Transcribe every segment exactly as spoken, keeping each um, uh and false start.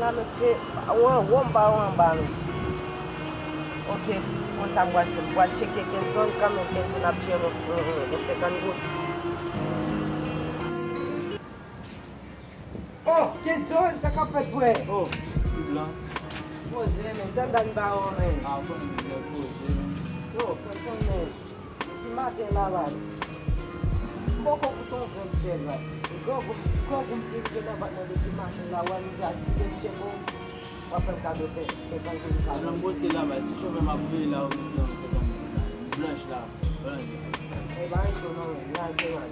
La, mesye, ou anwo, m pa wè anba, non. Ok, konn sa m pral fè. M pral tcheke Kenson kanmenm, Kenson ap jwenn yon, yon, yon senkant goud. Oh, Kenson, sa k ap fèt, frè? Oh, ti blan. Poze, men, tann dan ba ou, men. Ah, ou konnen m byen poze, men. Yo, Kenson, men. Depi maten la, baz. M poko koute yon grenn sèl, baz. Grangou, grangou m te rive nan bank nan depi maten la, wè, m di a kite m tcheke w. W ap fè m kado sen-, senkant goud sa. Nan m poste la, baz. Ti chofè m ap veye la, ou vin fè yon senkant goud la. M blanch la. Blanch. E pa yon cho non, men. N al fè mal.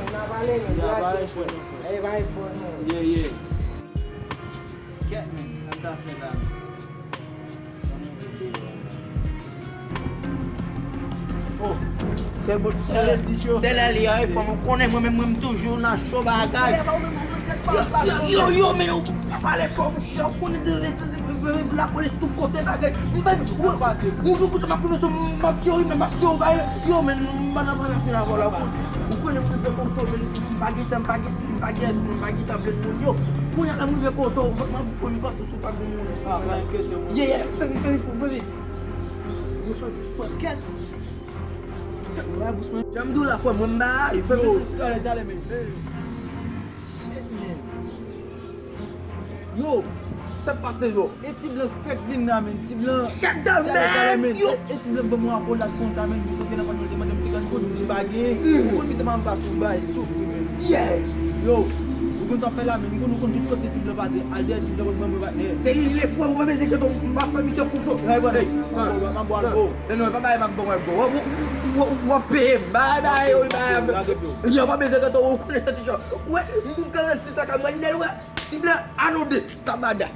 N ap ale, men. N ap ale, cho non, frè. E pa yon cho non. Yeah, yeah. Kèt, men. Sa m ta fè la, men. Sèl bout, sèl, sèl lè li a, e fò m konnen mwen menm, mwen m toujou nan cho bagay. Yo, yo, yo, yo, men ou pa pale fò, monchè, ou konnen de, de, de, de, de lapolis tout kote bagay. M pa, ou, ou jou pou sa m ap rive sou, m ap tiye w, men m ap tiye w, bagay. Yo, men m pa nan pale anpil avè w la, ou konnen m rive kote w, men m pa gen tan, m pa gen, m pa gen espri, m pa gen tan blèd moun yo. Kounye a la m rive kote w, fòk m ap pran m panse sou pa gen moun. Ye, ye, fè vit, fè vit, fè vit. Yo fè vit, fè kèt. Jan m di w la, frè m, mwen m ba, fè vit. Yo, talè, talè, men. Shit, man. Yo, sa k pase, yo? E ti blan k fèk vin la, men. Ti blan. Shut down, man. Yo. E ti blan ban mwen akolad konsa, men. Jis kote nan pantalon, te mande m senkant goud, m di m pa gen. Ou konn misye pa anba sou bay, souf, men. Yeah. Yo, ou konn sa fè la, men. M konn, ou konn tout kote ti blan pase. Al dèyè ti blan, ban mwen patnè. Se li, li e fò, ou pa bezwen enkyete w, m ap fè misye kout cho. Hey, bon, hey, m ap bwè l gwo. E non, e pa bagay m ap ban w gwo. W ap peye m. Bay, bay, yo, bay. Yo, pa bezwen enkyete w, ou konnen ti chan. Ou wè, m pou karannsis la ka mwen lè l wè. Ti blan anode, tabada.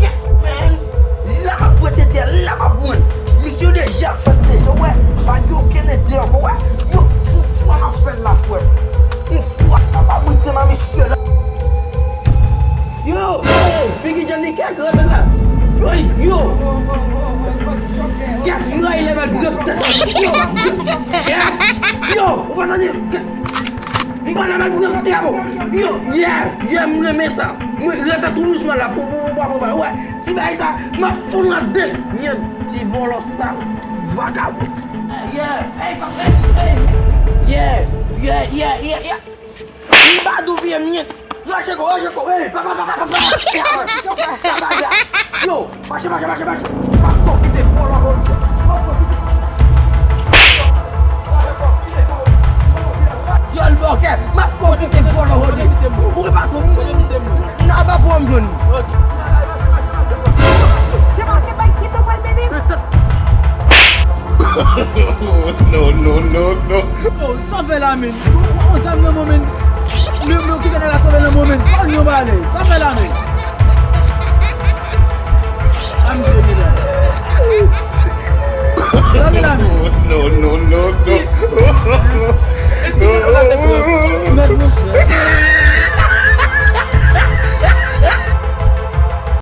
Kèt, men, la m ap pran tete, la m ap pran. Misye deja fèt deja, wè, pa gen okenn entè ankò, wè. Yo, yon fwa m ap fè l la, frè. Yon fwa, m ap abrite ma misye la. Yo, hey, figi Johnny Kèk, rete la. Johnny, yo. Kèk, yo, il est mal grave, tèt la. Yo, Kèk, yo, ou pa tande? Kèk. M pa nan mal pou nan tè a, bon. Yo, yeah, yeah, m renmen sa. Mwen rete tou dousman la, pou, pou, pou, pou, pou, wè. Ti bagay sa, m ap fon nan de. Mwen, ti vòlò sal, vagabon. Yeah, hey, pa, hey, hey. Yeah, yeah, yeah, yeah, yeah. M pa douvye mwen. Rache ko, rache ko, hey, pa, pa, pa. Yo, mache, mache, mache, mache. M ap fon kite vòlò, vòlò. M ap fon kite. Dyòl bòkè, m ap fè w kite vòlò, Rodrigue. Ou gen patwon m? N a pa pran m jwenn. Se pa, se pa ki nou pral mennen. No, no, no, no. Yo, sa w fè la, men? Ou, ou, ou zam nan mwen, men. Men, men, ki kanal la sa w fè nan mwen, men? Pale yon bagay. Sa w fè la, men? A misye, men la. Sa w fè la, men? No, no, no, no. Mèt, monchè.